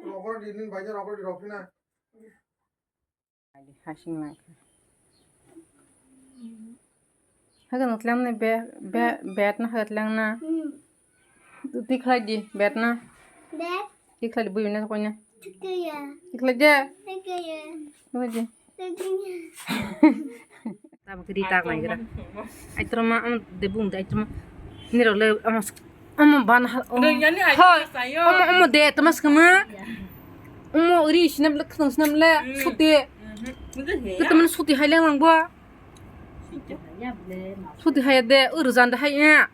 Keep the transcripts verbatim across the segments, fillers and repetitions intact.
Rokor di nin bajar rokor di rokina. Hasing lai. Hagan utlang na be be bet na hagan utlang na. Tikhlai di bet na. Bet. Tikhlai di bui na koi na. Tikhlai ya. Tikhlai di. Tikhlai ya. Tikhlai di. Tikhlai ya. Tabuk ri tak nai gra. Aitroma am de bung de aitroma. Nirok le am Omo ban ha, omo. Rwngya ni hai hoi. Sayo. Omo, omo de, tama skama. Omo ri sinam le, khwtang sinam le, hmm, suti. Mhm. Mudu he ya. Tama suti hai le mang bo. Suti hai ya ble, ma. Suti hai de, uru jan de hai ya.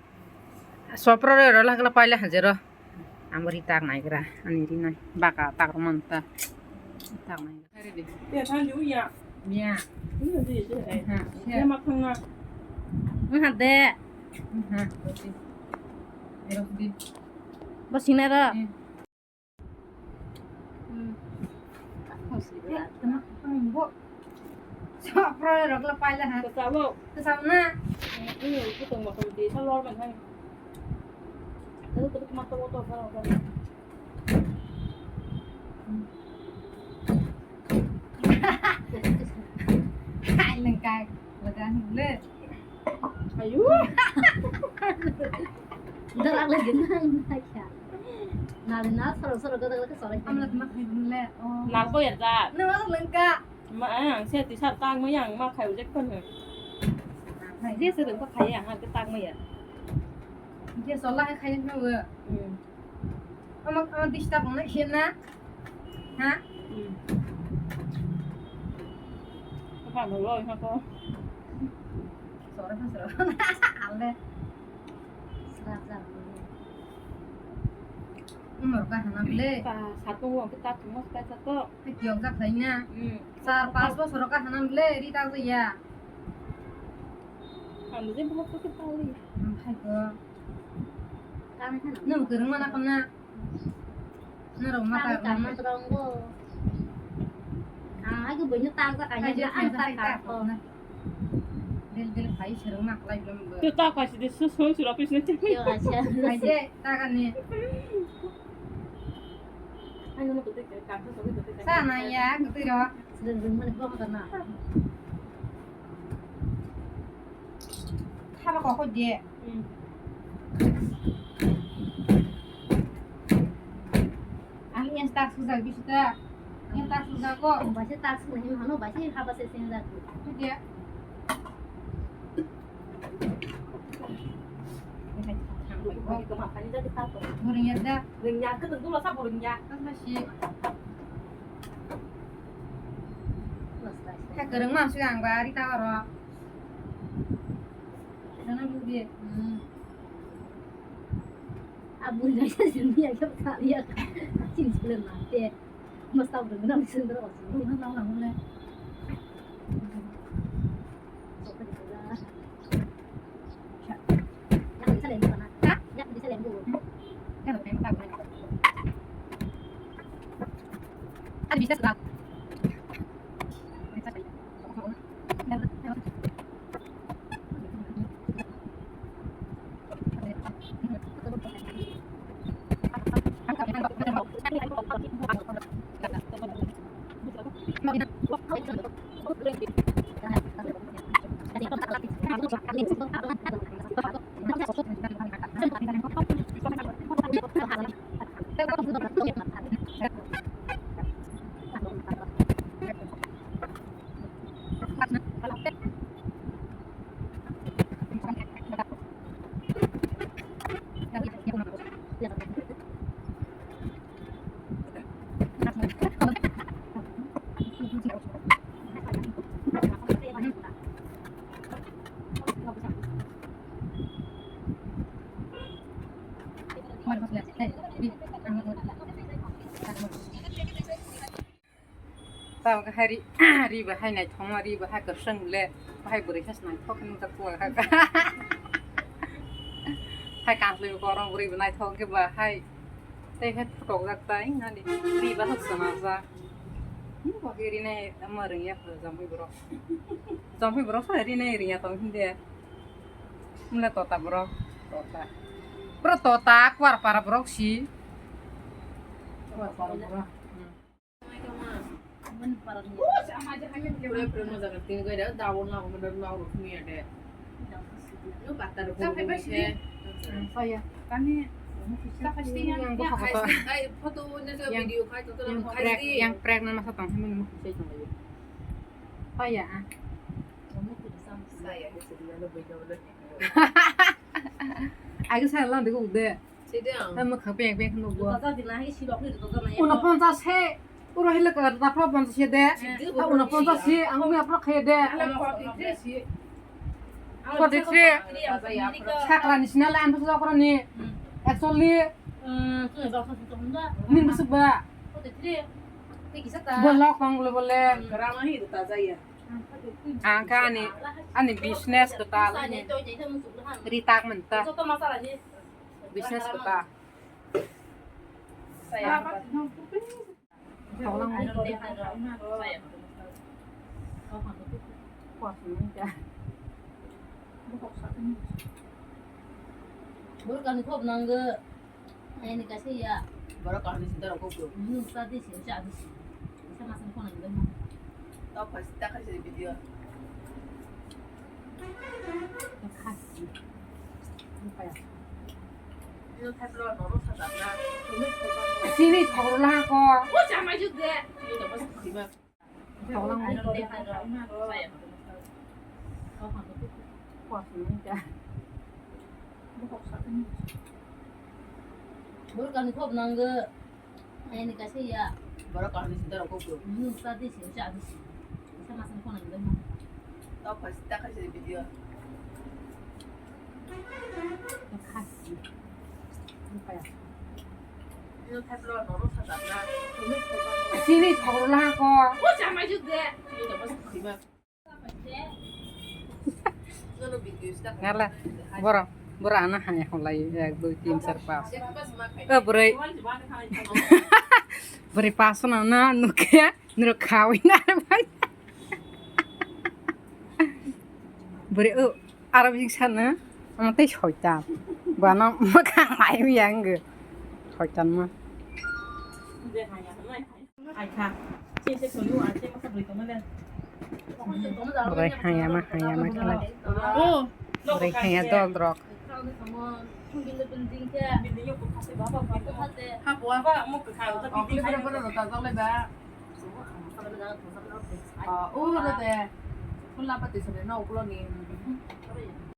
Sopra re ro la kala paile ha jero. Ang ri tak nai gra, ani ri nai. Baka tak ro man ta. Tak nai. Ready? Ya, thank you, ya. Ya. Ini nanti ya, ya. Ha, ya. Ya, makan lah. Makan deh. Ha, roti. Roti. Bos sini ada. Ya. Hmm. Bos sini ada. Kena, kena, bu. Sok pro rok la paila ha. Kesabo. Kesabo na. Ini itu tong makan di salor man hai. Lalu tapi mata motor kalau kan. Ai nang kai, lega nang le. Ayu. Darak lagi nang nang ya. Nali na soro soro gada gada soro. Amla ma khai le. Oh. Nal ko ya da. Na ma lengka. Ma ang se ti sar tang ma yang ma khai ujek kon. Je se dong ko khai yang ha ke tang ma ya. Je sola khai khai ma. Hmm. Omo, omo disturb wngna khe na? Ha? Hmm. Kapan dulu, ha, ko? Sore, sore. Ale. Srap, srap. Umur ka hanam le. Pa, satu wong kita tumas ka satu. Kiyok jak laina. Hmm. Sar pas bosor ka hanam le, ri tak ya. Ang je bahas ko kita li. Hmm, hai ko. Nwng kwrwngma na khamna? Norok ma ta rwngma. Ang hai khe buino tak jak kanya. Hai je ang tak kha. Del del phai swrwngma khlai bwlai bo. Tu tak kha sidi su su su office ne. Yo acha. Hai je tak ani. Ano no kutu ka ka so kutu ka. Sa na ya kutu ro. Swrwng rwngmani bwkha na. Thaba kokho de. Hmm. Ang yang tak sujak bisi ta. Yang tak sujak ko. Baise tak sujak hino hano baise haba se senjak. Dia. Burung ya da. Rengnya ke tentu lo sa burung ya. Kan masih. Ka kwrwngma swkang ba ari ta oro. Nana budi. Hmm. Abu na ya sini ya ka ya. Chin sila mate. Mas ta burung na sendro. Burung na na na. Tamo khe hai ri, ri bo hai naithokma, ri bo hai kwchwng le, bo hai bwrwi khe se naithok khe nukjak kha. Hai kanslwi bo korom bwrwi bo naithok khe ba hai tei hai photok jak ta wngmani ri bo hai swnamjak. Hmm, bo khe rinai ma rwngya kho, jamui borok. Jamui borok sa rinai rwngya tong hinde. Mle tota borok, tota. Bro, tota, kuar para borok si. Kuar para borok. Hmm. Pura, pura moja ka tini gaya da, daun na ko da na ko ni ade. Lu patta ro ko ni se. Hmm, saya. Kami yang buka foto. Ai, foto na video khai to yang prank, yang prank na masa tang. Saya. Saya. Aku saya lang de ko de. Sidi ang. Tamo kha pek pek no bo. Uno ponchas he. Uro hile ka tapra ponchas he de. Sidi. Uno ponchas he ang mi apra khe de. Forty three. Sakra ni sinala ang bwswk ni. Actually. Nin bwswk ba. Bo lok tong bole bole. Ang ka ani, ani business ko ta. Ritak menta. Business ko ta. Borok kani khop nanggo. Ini kasih ya. Borok kani sinta rokok. Minum tadi sih, bisa habis. Bisa masang phone aja. Tau pasti tak kasih video. Sini khobor laha ko. Borok kani khop nanggo. Ini kasih ya. Borok kaham ni sinta rok kok. Minum tadi sih, bisa habis. Bisa masang phone aja. Tau pasti tak kasih video. Sini khobor laha ko. Ngala, bora, bora ana hai holai, ek, dui, tin, char, pas. O bwrwi. Bwrwi pas no na nukhe, nuro khawi na. Bwrwi o, aro bising sana, ano tei soitan. Bana mwkhang mai yang. Soitan ma. Bwrwi haya ma, haya ma khe. Bwrwi haya dol rok.